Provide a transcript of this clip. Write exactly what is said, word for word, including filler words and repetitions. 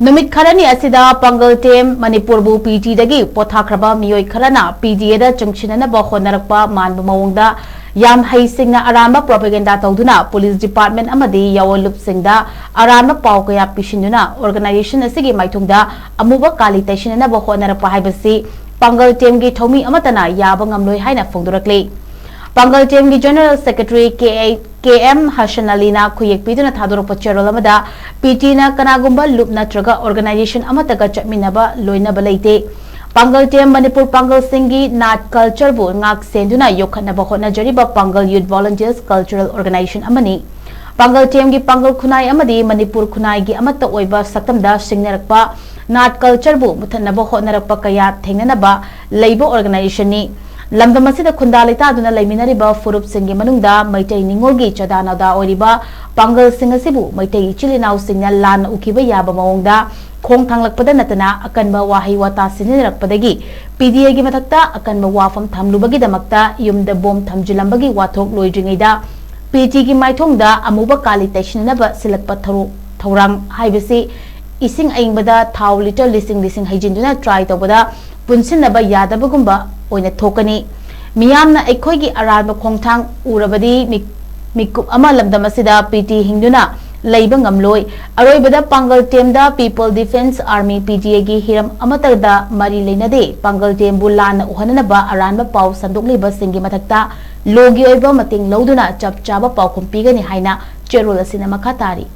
ꯅꯨꯃꯤꯠ ꯈꯔꯅꯤ ꯑꯁꯤꯗ ꯄꯥꯡꯒꯜ ꯇꯦꯝ ꯃꯅꯤꯄꯨꯔꯕꯨ ꯄꯤ ꯇꯤꯗꯒꯤ ꯄꯣꯊꯥꯈ꯭ꯔꯕ ꯃꯤꯑꯣꯏ ꯈꯔꯅ ꯄꯤ ꯇꯤ ꯑꯦꯗ ꯆꯪꯁꯤꯟꯅꯅꯕ ꯍꯣꯠꯅꯔꯛꯄ ꯃꯥꯟꯕ ꯃꯑꯣꯡꯗ ꯌꯥꯝ ꯍꯩꯁꯤꯡꯅ ꯑꯔꯥꯟꯕ ꯄ꯭ꯔꯣꯄꯦꯒꯦꯟꯗꯥ ꯇꯧꯗꯨꯅ ꯄꯨꯂꯤꯁ ꯗꯤꯄꯥꯔꯠꯃꯦꯟ ꯑꯃꯗꯤ ꯌꯥꯑꯣꯟꯂꯨꯞꯁꯤꯡꯗ ꯑꯔꯥꯟꯕ ꯄꯥꯎ ꯀꯌꯥ ꯄꯤꯁꯤꯟꯗꯨꯅ ꯑꯣꯔꯒꯅꯥꯏꯖꯦꯁꯟ ꯑꯁꯤꯒꯤ ꯃꯥꯏꯊꯣꯡꯗ ꯑꯃꯨꯕ ꯀꯥꯂꯤ ꯇꯩꯁꯤꯟꯅꯅꯕ ꯍꯣꯠꯅꯔꯛꯄ ꯍꯥꯏꯕꯁꯤ ꯄꯥꯡꯒꯜ ꯇꯦꯝꯒꯤ ꯊꯧꯃꯤ ꯑꯃꯠꯇꯅ ꯌꯥꯕ ꯉꯝꯂꯣꯏ ꯍꯥꯏꯅ ꯐꯣꯡꯗꯣꯔꯛꯂꯤ꯫ ꯄꯥꯡꯒꯜ ꯇꯦꯝꯒꯤ general secretary K A K M Hasan ꯑꯂꯤꯅ ꯈꯨꯌꯦꯛ ꯄꯤꯗꯨꯅ ꯊꯥꯗꯣꯔꯛꯄ ꯆꯦꯔꯣꯜ ꯑꯃꯗ, ꯄꯤ ꯇꯤꯅ ꯀꯅꯥꯒꯨꯝꯕ ꯂꯨꯞ ꯅꯠꯇ꯭ꯔꯒ ꯑꯣꯔꯒꯅꯥꯏꯖꯦꯁꯟ ꯑꯃꯠꯇꯒ ꯆꯠꯃꯤꯟꯅꯕ ꯂꯣꯏꯅꯕ ꯂꯩꯇꯦ꯫ ꯄꯥꯡꯒꯜ ꯇꯦꯝ ꯃꯅꯤꯄꯨꯔ ꯄꯥꯡꯒꯜꯁꯤꯡꯒꯤ ꯅꯥꯠ ꯀꯜꯆꯔꯕꯨ ꯉꯥꯛ ꯁꯦꯟꯗꯨꯅ ꯌꯣꯛꯈꯠꯅꯕ ꯍꯣꯠꯅꯖꯔꯤꯕ ꯄꯥꯡꯒꯜ ꯌꯨꯠ ꯚꯣꯂꯨꯟꯇꯤꯌꯔꯁ ꯀꯜꯆꯔꯦꯜ ꯑꯣꯔꯒꯅꯥꯏꯖꯦꯁꯟ ꯑꯃꯅꯤ꯫ ꯄꯥꯡꯒꯜ ꯇꯦꯝꯒꯤ ꯄꯥꯡꯒꯜ ꯈꯨꯟꯅꯥꯏ ꯑꯃꯗꯤ ꯃꯅꯤꯄꯨꯔ ꯈꯨꯟꯅꯥꯏꯒꯤ ꯑꯃꯠꯇ ꯑꯣꯏꯕ ꯁꯛꯇꯝꯗ ꯁꯤꯡꯅꯔꯛꯄ ꯅꯥꯠ ꯀꯜꯆꯔꯕꯨ ꯃꯨꯊꯠꯅꯕ ꯍꯣꯠꯅꯔꯛꯄ ꯀꯌꯥ ꯊꯦꯡꯅꯅꯕ ꯂꯩꯕ ꯑꯣꯔꯒꯅꯥꯏꯖꯦꯁꯟꯅꯤ꯫ ꯂꯝꯗꯝ ꯑꯁꯤꯗ ꯈꯨꯟꯗꯥ ꯂꯩꯇꯥꯗꯨꯅ ꯂꯩꯃꯤꯟꯅꯔꯤꯕ ꯐꯨꯔꯨꯞꯁꯤꯡꯒꯤ ꯃꯅꯨꯡꯗ ꯃꯩꯇꯩ ꯅꯤꯉꯣꯜꯒꯤ ꯆꯥꯗꯥ ꯅꯥꯎꯗꯥ ꯑꯣꯏꯔꯤꯕ ꯄꯥꯡꯒꯜꯁꯤꯡ ꯑꯁꯤꯕꯨ ꯃꯩꯇꯩ ꯏꯆꯤꯜ ꯏꯅꯥꯎꯁꯤꯡꯅ ꯂꯥꯟꯅ ꯎꯈꯤꯕ ꯌꯥꯕ ꯃꯑꯣꯡꯗ ꯈꯣꯡ ꯊꯥꯡꯂꯛꯄꯗ ꯅꯠꯇꯅ ꯑꯀꯟꯕ ꯋꯥꯍꯩ ꯋꯥꯇꯥ ꯁꯤꯖꯤꯟꯅꯔꯛꯄꯗꯒꯤ ꯄꯤ ꯗꯤ ꯑꯦꯒꯤ ꯃꯊꯛꯇ ꯑꯀꯟꯕ ꯋꯥꯐꯝ ꯊꯝꯂꯨꯕꯒꯤꯗꯃꯛꯇ ꯌꯨꯝꯗ ꯕꯣꯝ ꯊꯝꯖꯤꯜꯂꯝꯕꯒꯤ ꯋꯥꯊꯣꯛ ꯂꯣꯏꯗ꯭ꯔꯤꯉꯩꯗ ꯄꯤ ꯇꯤꯒꯤ ꯃꯥꯏꯊꯣꯡꯗ ꯑꯃꯨꯕ ꯀꯥꯂꯤ ꯇꯩꯁꯤꯟꯅꯅꯕ ꯁꯤꯜꯂꯛꯄ ꯊꯧꯔꯣ-, ꯊꯧꯔꯥꯡ ꯍꯥꯏꯕꯁꯤ ꯏꯁꯤꯡ ꯑꯏꯪꯕꯗ ꯊꯥꯎ ꯂꯤꯇꯔ ꯂꯤꯁꯤꯡ ꯂꯤꯁꯤꯡ ꯍꯩꯖꯤꯟꯗꯨꯅ ꯇ꯭ꯔꯥꯏ ꯇꯧꯕꯗ ꯄꯨꯟꯁꯤꯟꯅꯕ ꯌꯥꯗꯕꯒꯨꯝꯕ ꯑꯣꯏꯅ ꯊꯣꯛꯀꯅꯤ꯫ ꯃꯤꯌꯥꯝꯅ ꯑꯩꯈꯣꯏꯒꯤ ꯑꯔꯥꯟꯕ ꯈꯣꯡꯊꯥꯡ ꯎꯔꯕꯗꯤ ꯃꯤ-, ꯃꯤꯀꯨꯞ ꯑꯃ ꯂꯝꯗꯝ ꯑꯁꯤꯗ ꯄꯤ ꯇꯤ ꯍꯤꯡꯗꯨꯅ ꯂꯩꯕ ꯉꯝꯂꯣꯏ꯫ ꯑꯔꯣꯏꯕꯗ ꯄꯥꯡꯒꯜ ꯇꯦꯝꯗ people defence army P T ꯑꯦꯒꯤ ꯍꯤꯔꯝ ꯑꯃꯠꯇꯗ ꯃꯔꯤ ꯂꯩꯅꯗꯦ꯫ ꯄꯥꯡꯒꯜ ꯇꯦꯝꯕꯨ ꯂꯥꯟꯅ ꯎꯍꯟꯅꯅꯕ ꯑꯔꯥꯟꯕ ꯄꯥꯎ ꯁꯟꯗꯣꯛꯂꯤꯕꯁꯤꯡꯒꯤ ꯃꯊꯛꯇ ꯂꯣꯒꯤ ꯑꯣꯏꯕ ꯃꯇꯦꯡ ꯂꯧꯗꯨꯅ ꯆꯞ ꯆꯥꯕ ꯄꯥꯎꯈꯨꯝ ꯄꯤꯒꯅꯤ ꯍꯥꯏꯅ ꯆꯦꯔꯣꯜ ꯑꯁꯤꯅ ꯃꯈꯥ ꯇꯥꯔꯤ꯫